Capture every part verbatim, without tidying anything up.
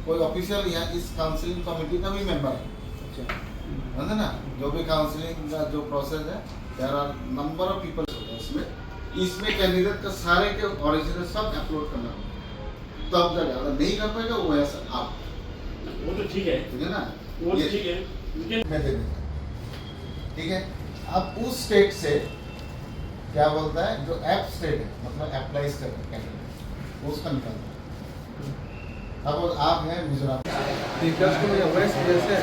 कोई ऑफिशियल या इस काउंसलिंग कमेटी का भी मेंबर है। अच्छा। है ना? जो भी काउंसलिंग का जो प्रोसेस है, there are number of people. इसमें, इसमें कैंडिडेट का सारे के ओरिजिनल सब अपलोड करना होगा, तब जाके, अगर नहीं कर पाएगा, वो ऐसा आप। वो तो ठीक है। ठीक है ना? वो ये ठीक है, लेकिन मैं दे देता हूँ। ठीक है, अब उस स्टेट से क्या बोलता है, जो एप स्टेट है, मतलब अप्लाइज कर रहे हैं कैंडिडेट, उसका निकालता है। सपोज आप हैं मिजोरम। বিকাশ করে ওয়েস্ট হয়েছে,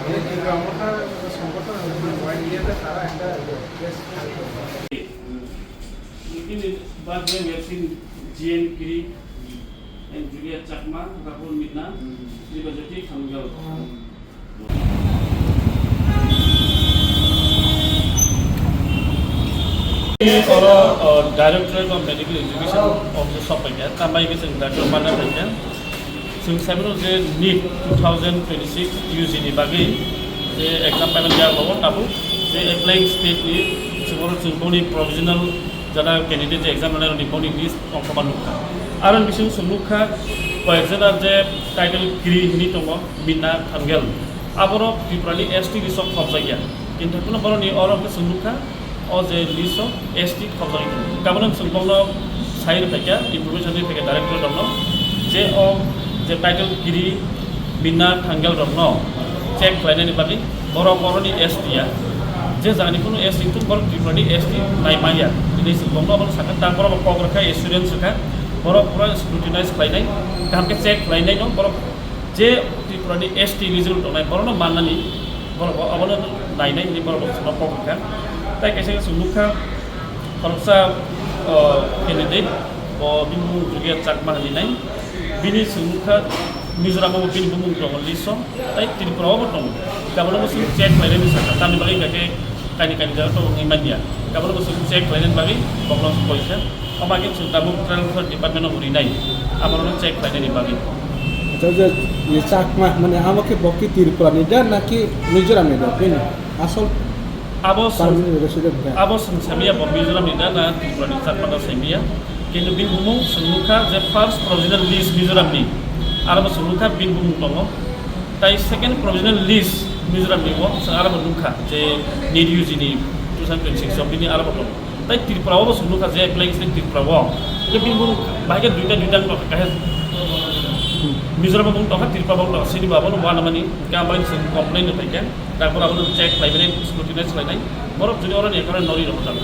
মানে কি আমরা সংগঠন ওয়াইড ইয়েতে তারা একটা ওয়েস্ট। लेकिन बाद में Maxim GN Giri and Julia Chakma, Rahul Meena, श्रीबजती खमगल। Oro, o, Directorate of Medical Education office o sok paikha, tambai khe chwng Doctor Mana paikha. Chwng saimano je NEET two thousand twenty-six U G ni bagwi je exam paimani yago tabuk je applying state ni chwng oro chwng boni provisional jara candidate je exam rwnai rokni boni list ongkhorma nukha. Aro ni bisingo chwng nukha koyek jona je title Kiri hinwi tongo, Minna Thangel. Aborok Tripura ni S T list o khopjak ya. Kintu haphano boroni oro khe chwng nukha, o je list o S T khopjagwi tongo. Kabano chwng bokno sai rwphaikha, information rwphaikha director rokno, je o je title Kiri Minna Thangel rokno check khlainani bagwi borok oroni S T ya. Je jani kuno S T wngthung borok Tripura ni S T nai manya. Bini chwng bokno abono sakha, ta borok bo kok rwkha, assurance rwkha, borok pura scrutinize khlainai, kaham khe check khlainai no borok. Je Tripura ni S T eligible tongnai, borokno mannani, borok bo abono nainai hinwi borok bo chwngno kok rwkha. Tai kaisa kaisa nukha, khoroksa, o, candidate, bo bini mung Julia Chakma hinwi nai. Bini chwng nukha Mizoram o bini bumung tongo list o, tai Tripura o bo tongo. Tabuk bo chwng check khlainani sakha, tamni bagwi hwnkha khe kaini kaini jaga tongo wngwi manya. Tabuk bo chwng check khlainani bagwi bokno koi kha. Omo khe chwng tabuk transfer department o rinai, abono check khlainani bagwi. Acha, je, ye Chakma, mane, amo khe bo khe Tripura ni da, naki Mizoram ni da, bini asol Abo chwng, permanent resident da? Abo chwng samiya bo Mizoram ni da, na Tripura ni Chakma da samiya. Kintu bini bumung chwng nukha je first provisional list Mizoram ni, aro bo chwng nukha bini bumung tongo. Tai second provisional list Mizoram ni bo chwng aro bo nukha je NEET U G ni two thousand twenty-six o bini aro bo tongo. Tai Tripura o bo chwng nukha je apply khe Tripura o. Hwnkhe bini bumung bahai khe duita duita wng tongkha, kaisa Mizoram bo wng tongkha, Tripura bo wng tongkha, sini bo abono uanamani, hwnkhe ang bai chwng complain rw phaikha. Tarpor abono check khlaimani, scrutinize khlainai. Borok jodi oroni ekore nori rok jago.